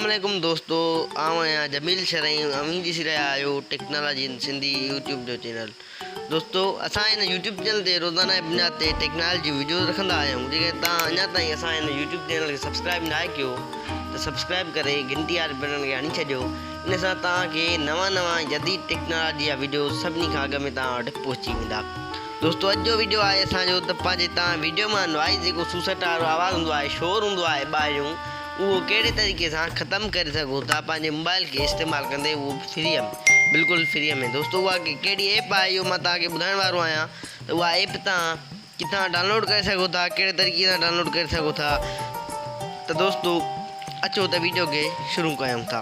عليڪم دوستو آئون آهيان جميل شرعي اوهين ڏسي رهيا آهيو ٽيڪنالاجي ان سنڌي يوٽيوب جو چينل دوستو اسان هن يوٽيوب چينل تي روزانه بنياد تي ٽيڪنالاجي ويڊيوز رکندا آهيون جيڪڏهن توهان اڃا تائين اسان هن يوٽيوب چينل کي سبسڪرائب ناهي ڪيو ته سبسڪرائب ڪري گهنٽي واري بٽڻ کي هڻي ڇڏيو ان سان توهان کي نوان نوان جديد ٽيڪنالاجي جا ويڊيوز سڀني کان اڳ ۾ توهان وٽ پهچي ويندا دوستو اڄ جو ويڊيو آهي اسان جو ته پنهنجي توهان ويڊيو مان نوائز جيڪو سوسٽ وارو آواز هوندو آهي شور هوندو آهي ٻاهريون اهو ڪهڙي طريقي سان ختم ڪري سگهو ٿا پنهنجي موبائل کي استعمال ڪندي اهو به فري ۾ بلڪل فري ۾ دوستو اها ڪهڙي ايپ آهي اهو مان توهان کي ٻڌائڻ وارو آهيان ته اها ايپ توهان ڪٿان ڊائونلوڊ ڪري سگهو ٿا ڪهڙي طريقي سان ڊائونلوڊ ڪري سگهو ٿا ته دوستو اچو ته ويڊيو کي شروع ڪيون ٿا.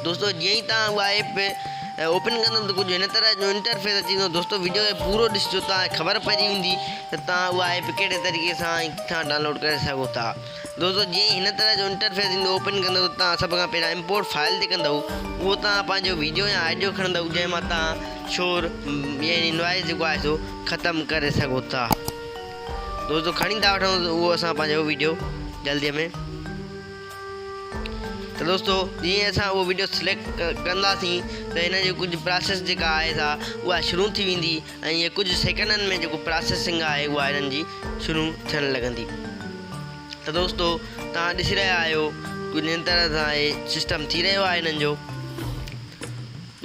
دوستو جيئن ئي توهان اها ايپ اوپن ڪندو ته ڪجهه هن طرح جو انٽرفيس اچي ويندو دوستو ويڊيو کي پورو ڏسجو توهان کي خبر پئجي ويندي ته توهان اها ايپ ڪهڙي طريقي سان ۽ ڪٿان ڊائونلوڊ ڪري سگهو ٿا دوستو جيئن ئي هن طرح جو انٽرفيس ايندو اوپن ڪندو ته توهان سڀ کان پهريان امپورٽ فائل تي ڪندو اهو توهان پنهنجو ويڊيو يا آڊيو کڻندو جنهن مان توهان شور يعني نوائز جيڪو آهي سو ختم ڪري سگهو ٿا دوستو کڻي ٿا وٺون اهو اسان پنهنجو ويڊيو جلدي ۾ ته دوستو جيئن اسان اهو وڊيو سليڪٽ ڪنداسين ته هن جي ڪجهه پراسيس جيڪا آهي سا اها شروع ٿي ويندي ۽ هي ڪجهه سيڪنڊن ۾ جيڪو پراسيسنگ آهي اها هنن جي شروع ٿيڻ لڳندي ته دوستو توهان ڏسي رهيا آهيو ڪجهه هن طرح سان هي سسٽم ٿي رهيو آهي هنن جو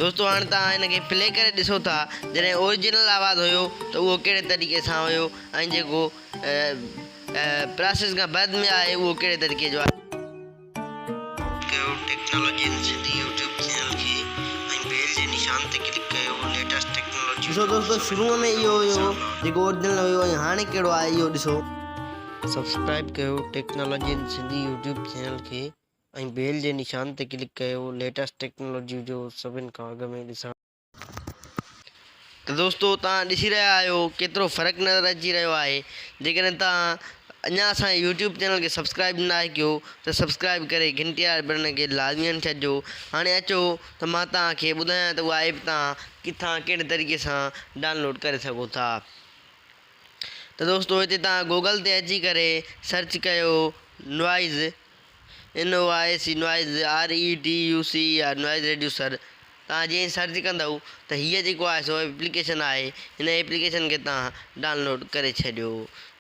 دوستو هاڻ توهان هن کي پلي ڪري ڏسو ٿا جڏهن اوريجنل آواز هيو ته اهو ڪهڙي طريقي سان هيو ۽ جيڪو پراسيس کان بعد ۾ آهي اهو ڪهڙي طريقي جو آهي. ڪيو ٽيڪنالاجي ان سنڌي يوٽيوب چينل کي ۽ بيل جي نشان تي ڪلڪ ڪيو ليٽسٽ ٽيڪنالاجي ڏسو دوستو شروع ۾ اهو هيو جيڪو اوريجنل هيو ۽ هاڻي ڪهڙو آهي اهو ڏسو. سبسڪرائب ڪيو ٽيڪنالاجي ان سنڌي يوٽيوب چينل کي ۽ بيل جي نشان تي ڪلڪ ڪيو ليٽسٽ ٽيڪنالاجي وڊيو سڀن کان اڳ ۾ ڏسڻ. ته دوستو توهان ڏسي رهيا آهيو ڪيترو فرق نظر اچي رهيو آهي جيڪڏهن توهان اڃا اسان جي يوٽيوب چينل کي سبسڪرائب ناهي ڪيو ته سبسڪرائب ڪري گهنٽي واري بٽڻ کي لازمي هڻي ڇڏجو هاڻي اچو ته مان توهان کي ٻڌايان ته اها ايپ توهان ڪٿان ڪهڙي طريقي سان ڊائونلوڊ ڪري سگهو ٿا ته دوستو هتي توهان گوگل تي اچي ڪري سرچ ڪيو noise N O I C noise R E D U C E R noise reducer توهان جيئن ئي سرچ ڪندؤ ته هيء جيڪو آهي سو ايپليڪيشن آهي هن ايپليڪيشن کي توهان ڊائونلوڊ ڪري ڇڏيو.